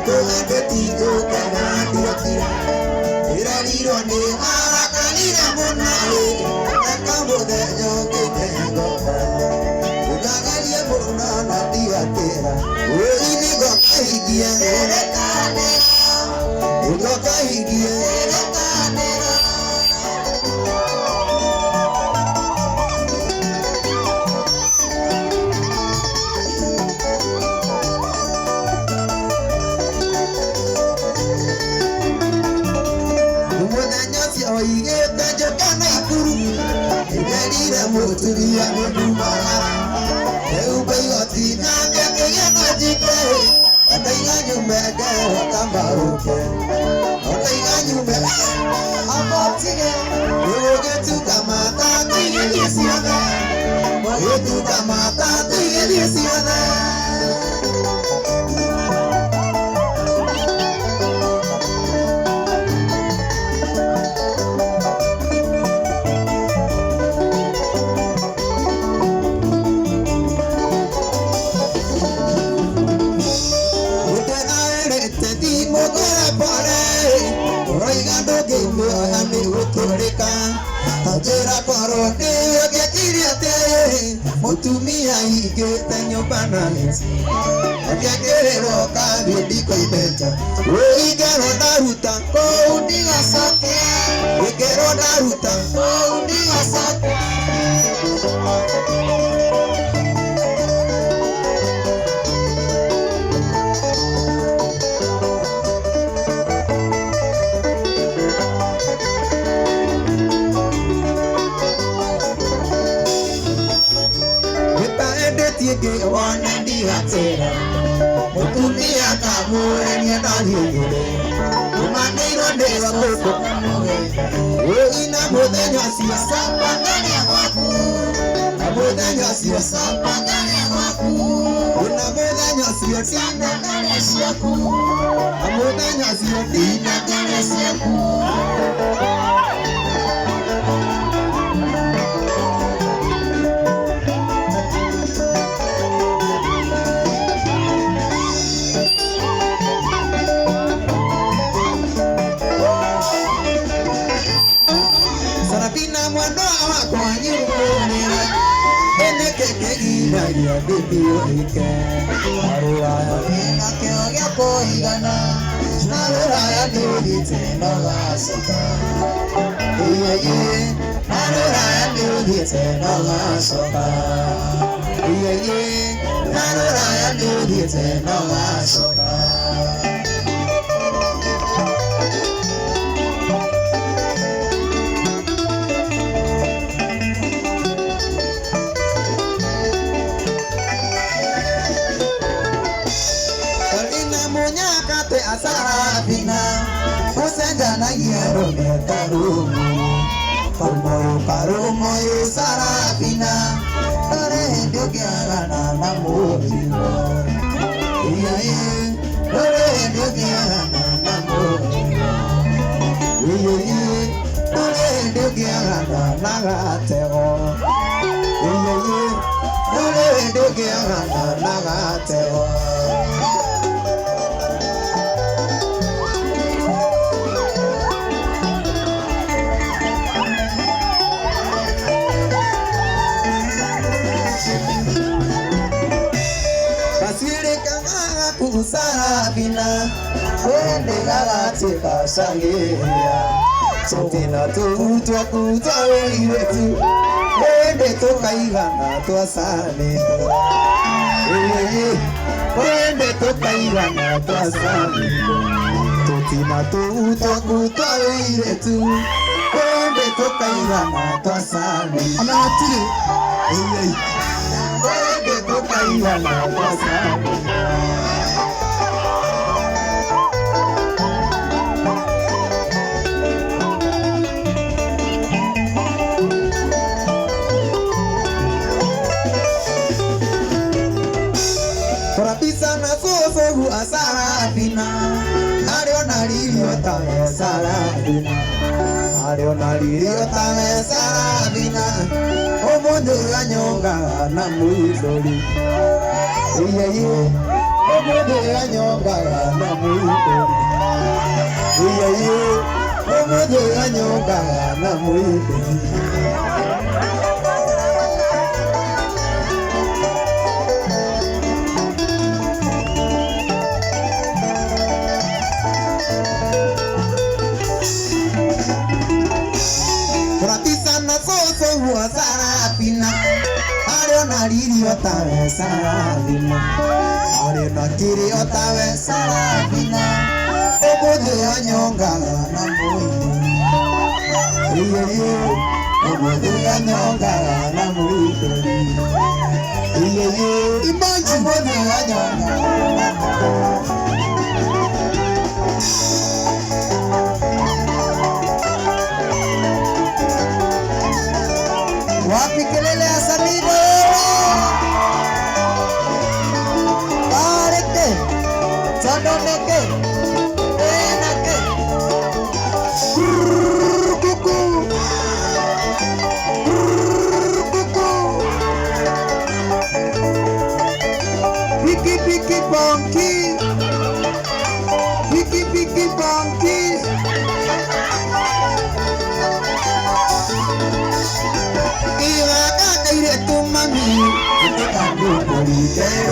Ũtukũ ndĩtigũkena ndiokire. Ĩrerirwo nĩ arakarire mũno ĩ, eka mũthenya ũngĩ nĩngoka. Ũkagerie mũno na ndigatĩra. Ũi nĩngokahingie. Nĩngokahingie. Mũthenya ũcio oigĩte njũke Naikuru. Nĩnderire mũtumia nĩngumagara. Rĩu igoti nake akĩgĩa na njiko. Ndaiga nyume ngerwo kamauke. Ndaiga nyume Amotige. Nĩgũgĩtuka matatũ igĩthiĩ ciothe. Gũgĩtuka matatũ igĩthiĩ ciothe. Ũndĩraĩrĩte thimũ ngũre pore. Ũroiga ndũngĩmĩoya nĩgũtũrĩka. Ta njĩra korwo nĩwe ũngĩekire atĩa ĩ, mũtumia aingĩte nyũmba na gĩci. Angĩakĩrĩrwo kambi ndikũimbeca. Ũingerwo ndaruta Kũu ndigacoke. Ĩngerwo ndaruta Kũu ndigacoke. Gĩtaendetie ngĩwone ndigatĩra. Mũtumia kamũrenia ndathiĩ Ũmanĩirwo nĩ gũkũ. Ũi na mũthenya ũcio Cokanĩria gwaku. na mũthenya ũcio Cokanĩria gwaku. na mũthenya ũcio tina Cokanĩria ciaku. na mũthenya ũcio tina Cokanĩria ciaku. Sarafina mwendwa wakwa nyumũrĩre ĩnĩkĩ kĩgiragia ndĩthiũrĩke na rũraya Wĩna kĩo gĩa kũigana. Na rũraya nĩũthiĩte na ũgacoka iyeye na rũraya nĩũthiĩte na ũgacoka iyeye na rũraya nĩũthiĩte na ũgacoka. Kalina munyakate asarafina usenjanagia rũme karumu karumoyo karumoyo sarafina ndũrĩ hĩndĩ ũngĩagana na mũtino iyaye ndũrĩ hĩndĩ ũngĩagana na mũtino iyaye ndũrĩ hĩndĩ ũngĩagana na gatego iyaye ndũrĩ hĩndĩ ũngĩagana na gatego. Kaswiri kang'aga kusarafina wende gagatika cangeria tũtina tũu twaku twa wĩirĩtu wende tũkaigana twacanĩte ĩĩ wende tũkaigana twacanĩte tũtina tũu twaku twa wĩirĩtu wende tũkaigana twacanĩte Ona hatirĩ. ĩĩ wende tũkaigana twacanĩte. Korabisa na sosogu asarafina Ariona lirio tawe sarafina Ariona lirio tawe sarafina Omundu anyonga na muthori Iye iye Ũmũthĩ anyongaga na mũitĩri. Iye, ũmũthĩ anyongaga na mũitĩri. Ratisa na soso huwa Sarafina, arĩ ona riri otawe Sarafina, arĩ na kiri otawe Sarafina, ũmũthĩ anyongaga na mũitĩri. Iye, ũmũthĩ anyongaga na mũitĩri. Iye, Imagine. ũmũthĩ anyongaga na mũitĩri. Wapi kelele ya Samido wewe? Bareke. Tondoneke. Enake. Brrr, Kuku. Brrr, Kuku. Piki piki ponki. Piki piki ponki. Iwa kakaire tu mami,